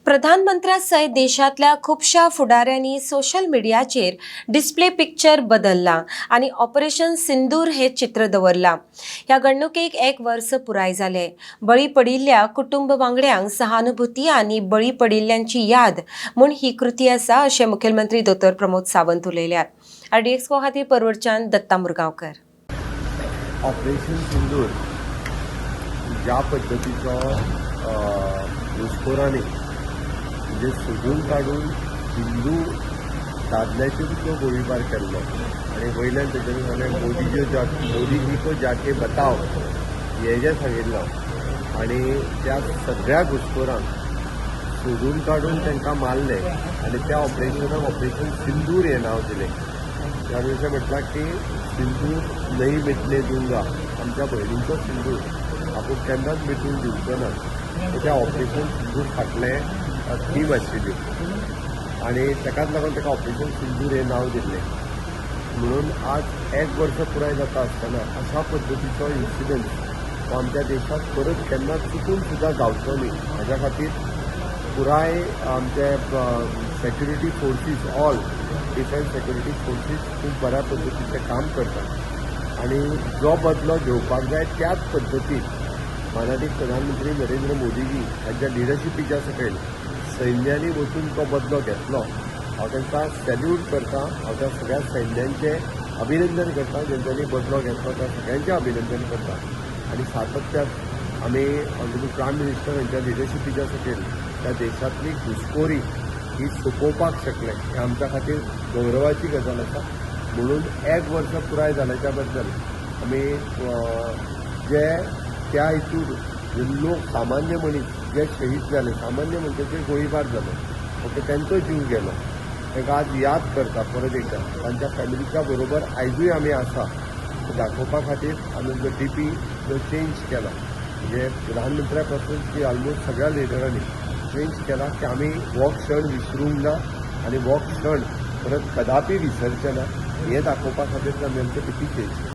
प्रधानमंत्र्या सयत देशांतल्या खुबश्या फुडाऱ्यांनी सोशल मिडियाचेर डिस्प्ले पिक्चर बदल्ला आनी ऑपरेशन सिंदूर हे चित्र दवरलां. ह्या घडणुकेक एक वर्स पुराय जालें. बळी पडिल्ल्या कुटुंब वांगड्यांक सहानुभूती आनी बळी पडिल्ल्यांची याद म्हूण ही कृती आसा, अशें मुखेलमंत्री दोतोर प्रमोद सावंत उलयल्यात. आरडीएक्सको खातीर परवरच्यान दत्ता मुरगांवकर. ऑपरेशन सिंदूर ज्या पद्दतीचो घुसखोरांनी म्हणजे सोदून काडून हिंदू दादल्याचेर तो गोळीबार केल्लो आनी वयल्यान तेच्यानी सांगलें, "मोदी जो जा मोदी जी को जाके बताव", हें जें सांगिल्लो आनी त्या सगळ्या घुसखोरांक सोदून काडून तांकां मारले आनी त्या ऑपरेशनाक ऑपरेशन सिंदूर हें नांव दिलें. आमी अशें म्हटलां की सिंदूर नहीं मिटने दूंगा, आमच्या भयणींचो सिंदूर आपूण केन्नाच मिटून दिवचो ना. त्या ऑपरेशन सिंदूर फाटलें थीम आशिल्ली आनी ताकाच लागून ताका ऑपरेशन सिंदूर हें नांव दिल्लें. म्हणून आज एक वर्स पुराय जाता आसतना अशा पद्दतीचो इन्सिडंट हो आमच्या देशात परत केन्ना चुकून सुद्दां जावचो न्ही, हाज्या खातीर पुराय आमचे security forces, all defence security forces खूब बऱ्या पद्दतीचें काम करतात आनी जो बदलो घेवपाक जाय त्याच पद्दतीन मानादीक प्रधानमंत्री नरेंद्र मोदीजी हांच्या लिडरशिपीच्या सकयल सैन्यांनी वचून तो बदलो घेतलो. हांव तांकां सॅल्यूट करता. हांव त्या सगळ्या सैन्यांचें अभिनंदन करता. जेंच्यांनी बदलो घेतलो त्या सगळ्यांचें अभिनंदन करता आनी सातत्यान आमी ऑनरेबल प्रायम मिनिस्टर हांच्या लिडरशिपीच्या सकयल त्या देशांतली घुसखोरी ही सोंपोवपाक शकले, हें आमच्या खातीर गौरवाची गजाल आसा. म्हणून एक वर्स पुराय जाल्याच्या बद्दल आमी जे त्या हितूर जे लोक, सामान्य मनीस जे शहीद जाले, सामान्य मनशाचेर गोळीबार जालो, ओके, तांचो जीव गेलो, तांकां आज याद करता. परत एकदां तांच्या फॅमिलीच्या बरोबर आयजूय आमी आसा दाखोवपा खातीर आमी जो डीपी जो चेंज केला, म्हणजे प्रधानमंत्र्या पासून की ऑलमोस्ट सगळ्या लिडरांनी चेंज केला की आमी हो क्षण विसरूंक ना आनी हो क्षण परत कदापी विसरचे ना, हें दाखोवपा खातीर आमी आमचे डीपी चेंज केला.